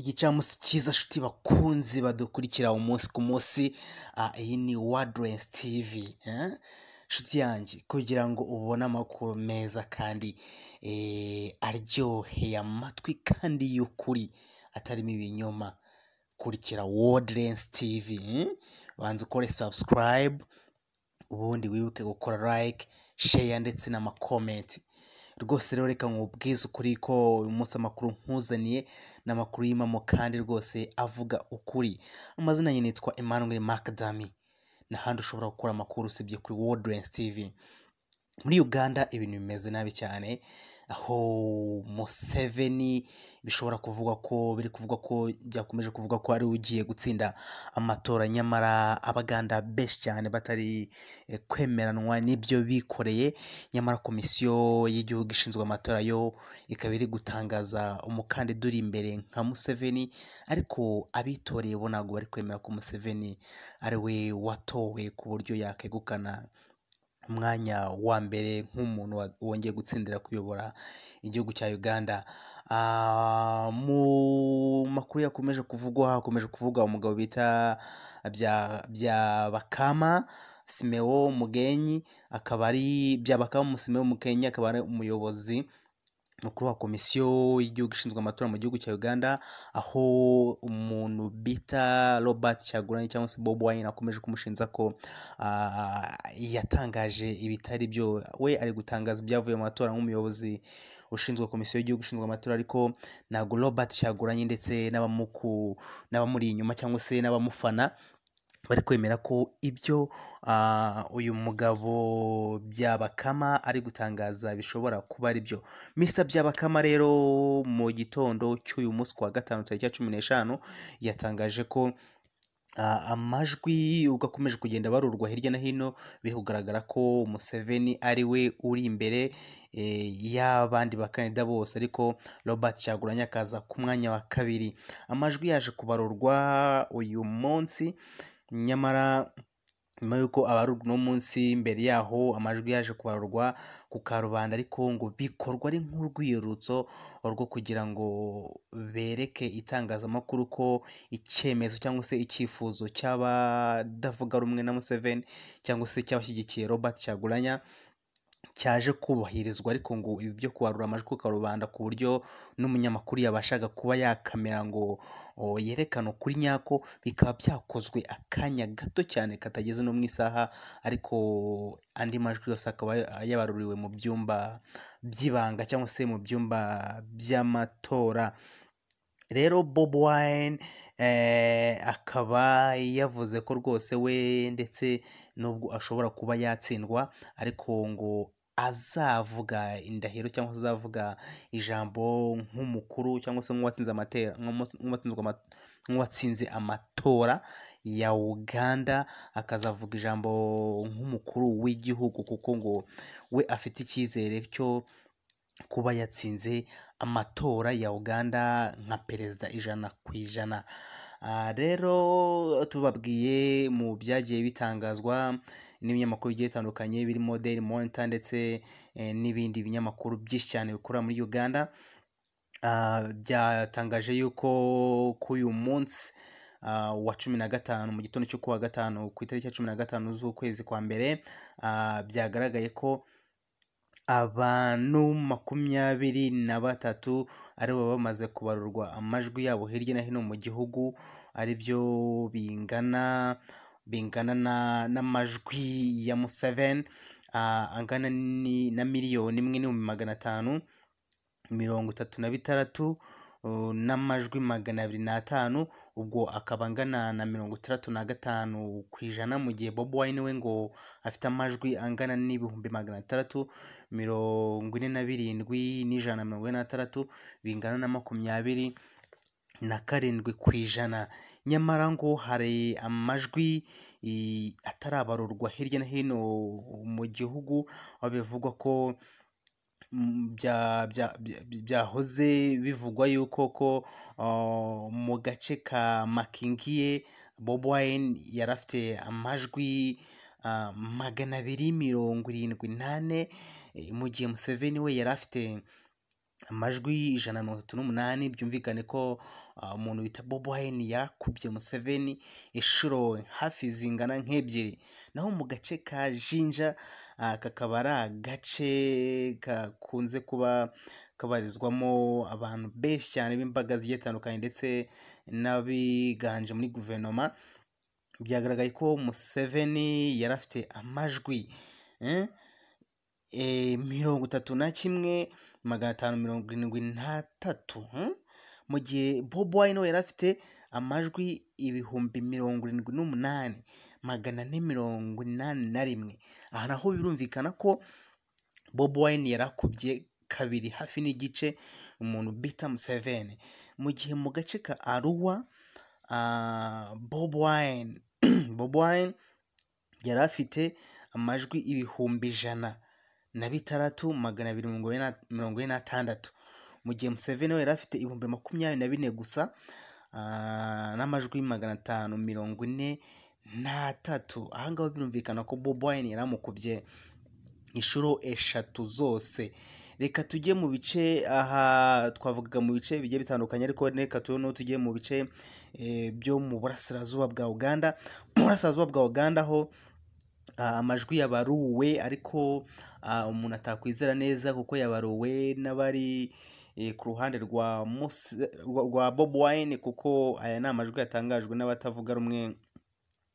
Igicamunsi cyiza nshuti bakunzi badukurikira umunsi ku munsi, iyi ni Wadrensi TV, nshuti yanjye kugira ngo ubone amakuru meza kandi aryoheye amatwi kandi y'ukuri atarimo ibinyoma, kurikira Wadrensi TV, banza ukore subscribe, ubundi wibuke gukora like, share ndetse n'amakomenti. Rwose rero reka nkubwize ukuri ko uyu munsi amakuru nkuzaniye ni amakuru y'impamo kandi rwose avuga ukuri. Amazina yanjye nitwa Emmanuel Macdami, n'ahandi ushobora gukura amakuru usibye kuri Wadrensi TV. Muri Uganda ibintu bimeze nabi cyane, aho Museveni bishobora kuvugwa ko biri kuvugwa ko byakomeje kuvuga ko ari we ugiye gutsinda amatora, nyamara Abaganda benshi cyane batari kwemeranwa n'ibyo bikoreye, nyamara komisiyo y'igihugu ishinzwe amatora yo ikaba iri gutangaza umukandida uri imbere nka Museveni, ariko abitoreye bo ntabwo bari kwemera ko Museveni ari we watowe ku buryo yakegukana umwanya wa mbere nk'umuntu wongeye gutsindira kuyobora igihugu cya Uganda. Mu makuru yakomeje kuvugwa, hakomeje kuvugwa umugabo bita Byabakama Simeo Mugenyi, akaba ari Byabakama Simeo Mugenyi, akaba ari umuyobozi mukuru wa komisiyo y'igihugu ishinzwe amatora mu gihugu cya Uganda, aho umuntu bita Robert Kyagulanyi cyangwa se Bobi Wine akomeje kumushinja ko yatangaje ibitari byo. We ari gutangaza ibyavuye mu matora nk'umuyobozi ushinzwe komisiyo y'igihugu ishinzwe amatora, ariko ntabwo Robert Kyagulanyi ndetse n'abamuri inyuma cyangwa se n'abamufana bari kwemera ko ibyo uyu mugabo Byabakama ari gutangaza bishobora kuba ari byo. Mr Byabakama rero mu gitondo cy'uyu munsi ku wa gatanu tariki ya 15 yatangaje ko amajwi ubwo akomeje kugenda abarurwa hirya no hino, biri kugaragara ko Museveni ari we uri imbere y'abandi bakandida bose, ariko Robert Kyagulanyi akaza ku mwanya wa kabiri. Amajwi yaje kubarurwa uyu munsi, nyamara nyuma y'uko abarurwa uno munsi, mbere yaho amajwi yaje kubarurwa ku karubanda, ariko ngo bikorwa ari nk'urwiyerurutso rwo kugira ngo bereke itangazamakuru ko icyemezo cyangwa se icyifuzo cy'abadavuga rumwe na Museveni cyangwa se cy'abashyigikiye Robert Kyagulanyi cyaje kubahirizwa, ariko ngo ibi byo kubarura amajwi ku karubanda ku buryo n'umunyamakuru yabashaga kuba yakamera ngo yerekane ukuri nyako, bikaba byakozwe akanya gato cyane katageze no mu isaha, ariko andi majwi yose akaba yabaruriwe mu byumba by'ibanga cyangwa se mu byumba by'amatora. Rero Bobi Wine akaba yavuze ko rwose we ndetse n'ubwo ashobora kuba yatsindwa, ariko ngo azavuga indahiro cyangwa se azavuga ijambo nk'umukuru cyangwa se nk'uwatsinze amatora ya Uganda, akazavuga ijambo nk'umukuru w'igihugu, kuko ngo we afite icyizere cyo kuba yatsinze amatora ya Uganda nka perezida 100%. Rero tubabwiye mu byagiye bitangazwa n'ibinyamakuru bigiye bitandukanye birimo Daily Monitor ndetse n'ibindi binyamakuru byinshi cyane bikorera muri Uganda, byatangaje yuko kuri uyu munsi wa 15 mu gitondo cyo kuwa gatanu ku itariki ya 15 z'ukwezi kwa mbere, byagaragaye ko abantu 23 aribo bamaze kubarurwa amajwi yabo hirya no hino mu gihugu, aribyo bingana n'amajwi ya Museveni angana na 1,536,000 n'amajwi 205, ubwo akaba angana na 65%, mu gihe Bobi Wine we ngo afite amajwi angana n'647,146 bingana na 27%. Nyamara ngo hari amajwi atarabarurwa hirya no hino mu gihugu, aho bivugwa ko byahoze bivugwa yuko ko mu gace ka Makingiye Bobi Wine yari afite amajwi 274, mu gihe Museveni we yari afite amajwi 138. Byumvikane ko umuntu bita Bobi Wine yarakubye Museveni inshuro hafi zingana nk'ebyiri. Naho mu gace ka Jinja, kakaba ari agace gakunze kuba kabarizwamo abantu benshi cyane b'imbaga zigiye zitandukanye ndetse n'abiganje muri guverinoma, byagaragaye ko Museveni yari afite amajwi 31,573, mu gihe Bobi Wine we yari afite amajwi 78,481. Aha naho birumvikana ko Bobi Wine yarakubye kabiri hafi n'igice umuntu bita Museveni. Mu gihe mu gace ka Arua, Bobi Wine yari afite amajwi 106,246, mu gihe Museveni we yari afite 24,000 gusa n'amajwi 543. Aha ngaha birumvikana ko Bobi Wine yaramukubye inshuro eshatu zose. Reka tujye mu bice, aha twavugaga mu bice bigiye bitandukanye, ariko reka tubone tujye mu bice byo mu burasirazuba bwa Uganda. Mu burasirazuba bwa Uganda ho amajwi yabaruwe, ariko umuntu atakwizera neza kuko yabaruwe n'abari ku ruhande rwa Bobi Wine, kuko aya ni amajwi yatangajwe n'abatavuga rumwe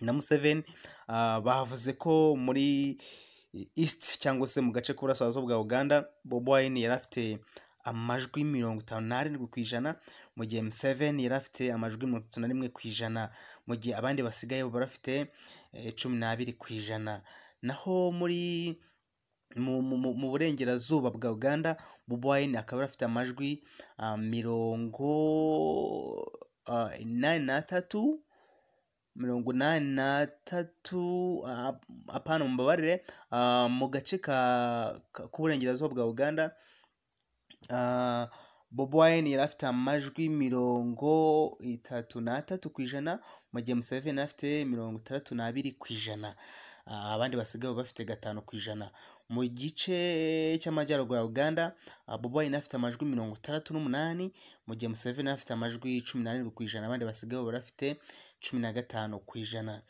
na Museveni. Bavuze ko muri East cyangwa se mu gace k'uburasirazuba bwa Uganda, Bobi Wine yari afite amajwi 57%, mu gihe Museveni yari afite amajwi 31%, mu gihe abandi basigaye bari bafite 12%. Naho muri mu burengerazuba bwa Uganda, Bobi Wine akaba afite amajwi 83, 83, apana, mumbabarire, mu gace k'uburengerazuba bwa Uganda, Bobi Wine yari afite amajwi 33%, mu gihe Museveni afite 62%. Abandi basigaye bafite 5%. Mu gice cy'amajyaruguru ya Uganda, Bobi Wine afite amajwi 68, mu gihe Museveni afite amajwi 17%, abandi basigaye bafite 15%.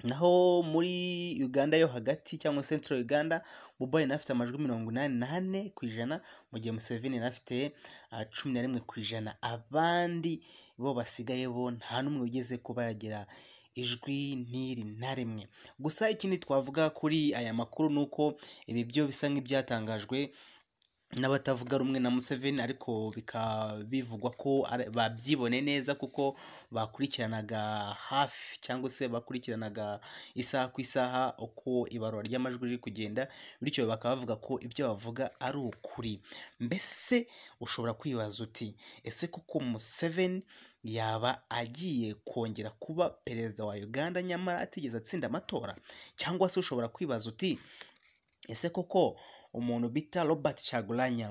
Naho muri Uganda yo hagati cyangwa Central Uganda, Bobi Wine afite amajwi 84%, mu gihe Museveni yari afite 11%. Abandi bo basigaye bo nta n'umwe wigeze kuba yagira ijwi n'iri na rimwe. Gusa ikindi twavuga kuri aya makuru ni uko ibi byo bisa nk'ibyatangajwe n'abatavuga rumwe na Museveni, ariko bikaba bivugwa ko babyibone neza kuko bakurikiranaga hafi cyangwa se bakurikiranaga isaha ku isaha uko ibarura ry'amajwi riri kugenda, bityo bakaba bavuga ko ibyo bavuga ari ukuri. Mbese ushobora kwibaza uti: "Ese koko Museveni yaba agiye kongera kuba perezida wa Uganda nyamara atigeze atsinda amatora?" Cyangwa se ushobora kwibaza uti: "Ese koko umuntu bita Robert Kyagulanyi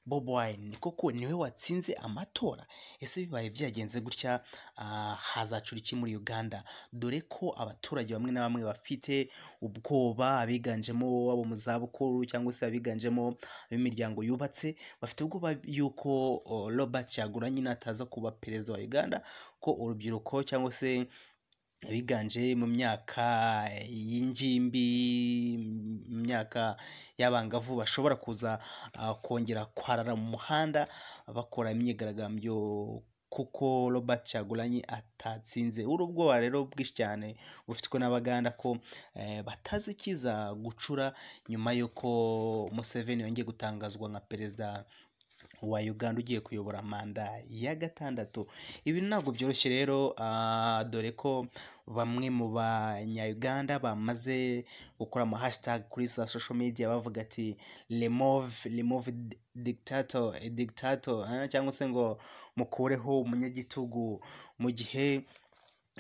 Bobi Wine koko niwe watsinze amatora?" Ese bibaye byagenze gutya, hazacura iki muri Uganda? Dore ko abaturage bamwe na bamwe bafite ubwoba, abiganjemo abo mu zabukuru cyangwa se abiganjemo ab'imiryango yubatse, bafite ubwoba yuko Robert Kyagulanyi nataza kuba perezida wa Uganda, ko urubyiruko cyangwa se abiganje mu myaka y'ingimbi, mu myaka y'abangavu, bashobora kuza kongera kwarara mu muhanda bakora imyigaragambyo kuko Robert Kyagulanyi atatsinze. Uru ubwoba rero bwinshi cyane bufitwe n'Abaganda ko batazi ikiza gucura nyuma y'uko Museveni yongeye gutangazwa nka perezida wa Uganda ugiye kuyobora manda ya gatandatu. Ibi ntabwo byoroshye rero, dore ko bamwe mu banya-Uganda bamaze gukora ama hashtag kuri za social media bavuga ati "Remove dictator, dictator", cyangwa se ngo mukureho umunyagitugu, mu gihe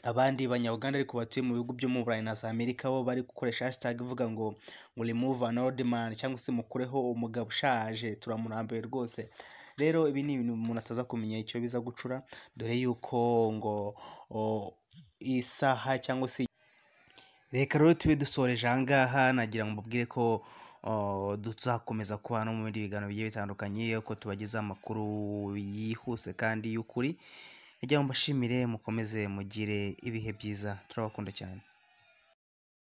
abandi banya-Uganda ariko batuye mu bihugu byo mu Burayi na za Amerika bo bari gukoresha hashtag ivuga ngo "Remove an old man", cyangwa se mukureho umugabo ushaje, turamurambiwe rwose. Rero ibi ni ibintu umuntu ataza kumenya icyo biza gucura, dore yuko ngo isaha cyangwa se. Reka rero tube dusoreje aha ngaha. Nagira ngo mbabwire ko tuzakomeza kuba no mu bindi biganiro bigiye bitandukanye, ko tubagezaho amakuru yihuse kandi y'ukuri. Nagira ngo mbashimire, mukomeze mugire ibihe byiza, turabakunda cyane.